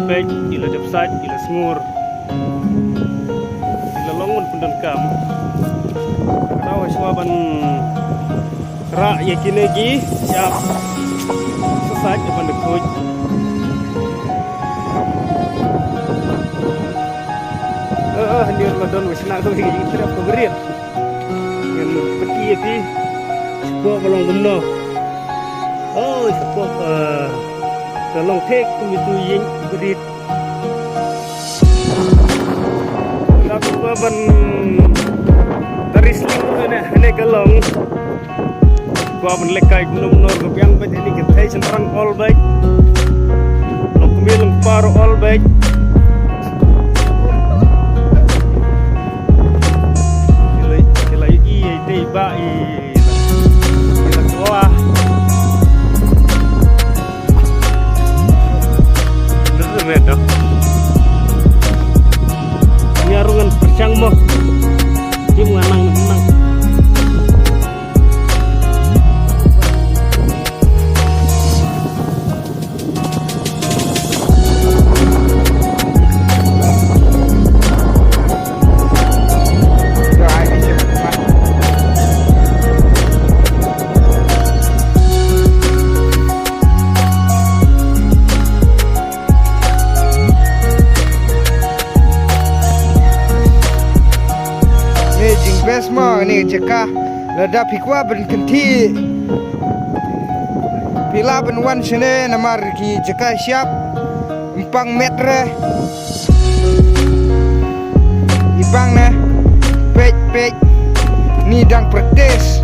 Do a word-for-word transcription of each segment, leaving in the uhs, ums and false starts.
Peit, ki la dep sait, ki la sngur. Ki la long ban pyndonkam. Ka daw shuwa ban rah ïa kine ki shyiap. Sa sait ban da khuid. Eh, eh, hangne la don wa shna kawei ka ïing trep ka barit. Ngan pyni ïa phi shapoh ba long kumno. Oh, shapoh, eh, ka long thik kum itu ïing barit. Lada kwah ban tari sling ne, ne ka long. Kwah ban lehkai kumno kumno ka biang bad ini ka thei shynrang ol bad. Long kmie long kpa ruh ol bad. Ki la, ki la i, i, i, i, ba, i. Kita keluar. Bener, bener, dong. Ini arungan percang, mo. Dia menganang, menang. Amazing best mo ni jaka. Lada phi kwah ban kynti. Phi lah ban wan shane namar ki jaka shyiap. Ym pang met re. I bang ne. Peit, peit. Ni dang practice.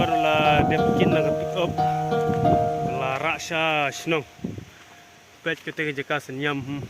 Baroh la dep kin na ka pick up. La rah sha shnong. Peit kata ka jaka synñiam. Hmm.